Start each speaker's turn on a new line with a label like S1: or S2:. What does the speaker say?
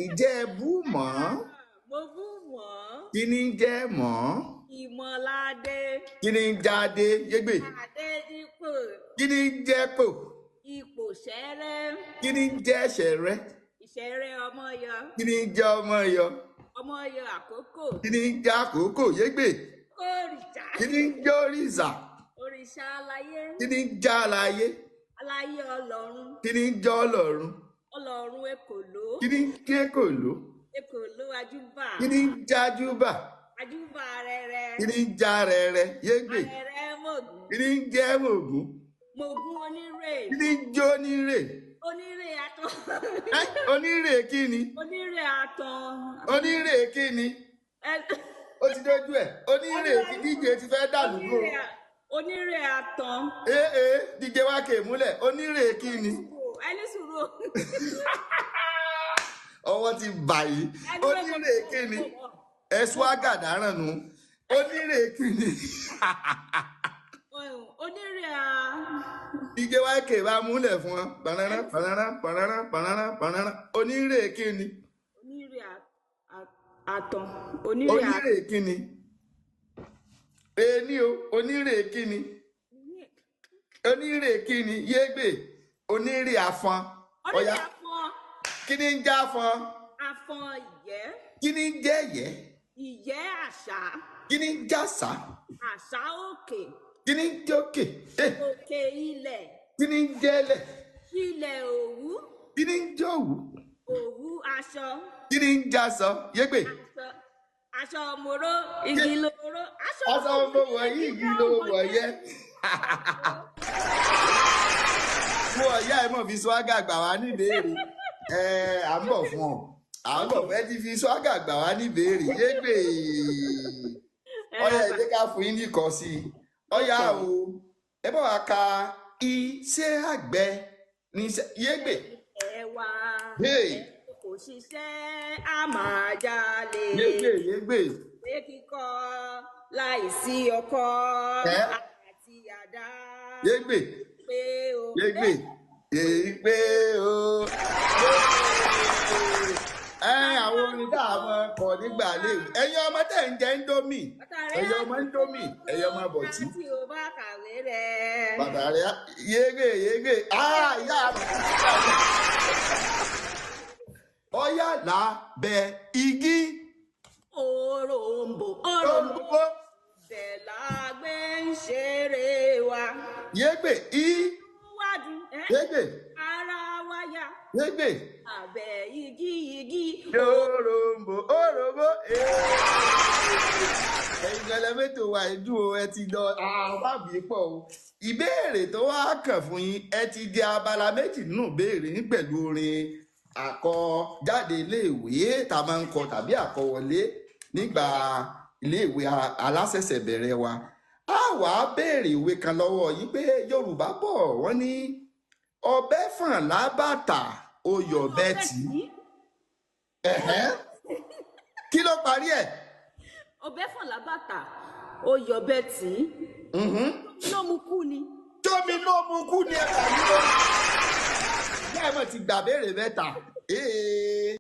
S1: Ìjẹ́ ẹ bú mọ́?
S2: Mo bú mọ́.
S1: Kí ni ń jẹ́ mọ́?
S2: Ìmọ̀ládé.
S1: Kí ni ń jáde? Yégbè.
S2: Adé ipò.
S1: Kí ni ń jẹ́ pò?
S2: Ipò ṣẹ́rẹ́.
S1: Kí ni ń jẹ́ ṣẹ̀rẹ́?
S2: Ìṣẹ̀rẹ́ ọmọyọ.
S1: Kí ni ń jẹ́ ọmọ yọ?
S2: Ọmọyọ àkókò.
S1: Kí ni ń jẹ́ àkókò? Yégbè.
S2: Òrìṣà.
S1: Kí ni ń jẹ́ òrìṣà?
S2: Òrìṣà aláyé.
S1: Kí ni ń jẹ́ aláyé?
S2: Aláyé ọlọ́run.
S1: Kí ni ń jẹ́ ọlọ́run?
S2: Ọlọ́run èkòló.
S1: Kí ni ń jẹ́ kòló?
S2: Èkòló ajúbà.
S1: Kí ni ń jẹ́ ajúbà?
S2: Ajúbà rẹrẹ.
S1: Kí ni ń jẹ́ arẹrẹ? Yégbè.
S2: Arẹrẹ mògùn.
S1: Kí ni ń jẹ́ mògún?
S2: Mògùn onírè.
S1: Kí ni ń jẹ́ onírè?
S2: Onírè atán.
S1: Ẹ́, onírè kí ni?
S2: Onírè atán.
S1: Onírè kí ni? Ó ti dójú ẹ̀. Onírè kí díje ti fẹ́ dàlúgbò.
S2: Onírè atán.
S1: Ee díje wá kè múlẹ̀. Onírè kí ni?
S2: Ẹni sùúrù.
S1: Ọwọ́ ti bà yìí. Onírè kí ni? Ẹ̀sùn àgàdáràn nu. Onírè kí ni?
S2: Onírè a.
S1: Díje wá kè bá múlẹ̀ fún ọ. Pàrárá pàrárá pàrárá pàrárá pàrárá. Onírè kí ni?
S2: Onírè atán. Onírè atán.
S1: Onírè kí ni? Ení o, onírè kí ni? Onírè kí ni? Yégbè. Onírè afọn.
S2: Onírè
S1: Ọya.
S2: afọn.
S1: Kí ni ń jẹ́ afọn?
S2: Afọn ìyẹ́.
S1: Kí ni ń jẹ́ ìyẹ́?
S2: Ìyẹ́ àṣà.
S1: Kí ni ń jẹ́ àṣà?
S2: Àṣà òkè.
S1: Kí ni ń jẹ́ òkè?
S2: Òkè ilẹ̀.
S1: Kí ni ń jẹ́ ilẹ̀?
S2: Ilẹ̀ òwú.
S1: Kí ni ń jẹ́ òwú?
S2: Òwú aṣọ.
S1: Kí ni ń jẹ́ aṣọ? Yégbè.
S2: Aṣọ mòró, igi lóró.
S1: Aṣọ mo wọ̀ yí, igi ló wọ̀ yẹ́. Mo ọ̀yá ẹ̀ mọ̀ fi swaga gbà wá níbèrè. Ẹ à ń bọ̀ fún ọ. À ń bọ̀ fẹ́ ti fi swaga gbà wá níbèrè. Yégbè. Ọ̀yá ẹ jẹ́ ká fún yín nìkan sí i. Ọ̀yá o, ẹ bá wa ka iṣẹ́ àgbẹ̀ ní iṣẹ́ Yégbè.
S2: Ẹ wá.
S1: Hey.
S2: Kò ṣiṣẹ́ a máa jalè.
S1: Yégbè yégbè.
S2: Ìwé kíkọ láìsí ọkọ́ àti àdá.
S1: Yégbè.
S2: Pé o.
S1: Yégbè. Yégbè o. Ẹ àwọn orin tá a máa kọ nígbà léwu. Ẹ̀yin ọmọ tẹ̀ ń jẹ Indomie. Ẹ̀yin ọmọ Indomie. Ẹ̀yin ọmọ bọ̀tí.
S2: Tí o bá kàwé rẹ̀.
S1: Bàtà rẹ̀ yégbè yégbè. Ah ìyá mi. Ọ̀yá lábẹ́ igi.
S2: Òròǹbó òròǹbó. Bẹ̀ la gbé ń ṣeré wa.
S1: Yégbè í.
S2: Wádùn ẹ́.
S1: Yégbè.
S2: Ara wa yá.
S1: Yégbè.
S2: Abẹ́ igi igi.
S1: Òròǹbó òròǹbó. Ẹ̀yin gẹlẹ́mẹ́tò wa ìdú o, ẹ ti lọ àbábí pọ̀ o. Ìbéèrè tó wá kàn fún yín, ẹ ti di abala méjì nínú ìbéèrè yín pẹ̀lú orin àkọjáde iléèwé tá a máa ń kọ tàbí àkọwọlé nígbà iléèwé aláṣẹ̀ṣẹ̀bẹ̀rẹ̀ wa. A wàá béèrè ìwé kan lọ́wọ́ yín pé Yorùbá bọ̀ wọ́n ní ọbẹ̀ fàn lábàtà oyè ọbẹ̀ tì í. Kí ló parí ẹ̀?
S2: Ọbẹ̀ fàn lábàtà oyè ọbẹ̀ tì í. Ló mú kú ni.
S1: Tómi ló mú kú ni ẹ̀ka yìí ló. Bẹ́ẹ̀ mọ̀ ti gbà béèrè mẹ́ta.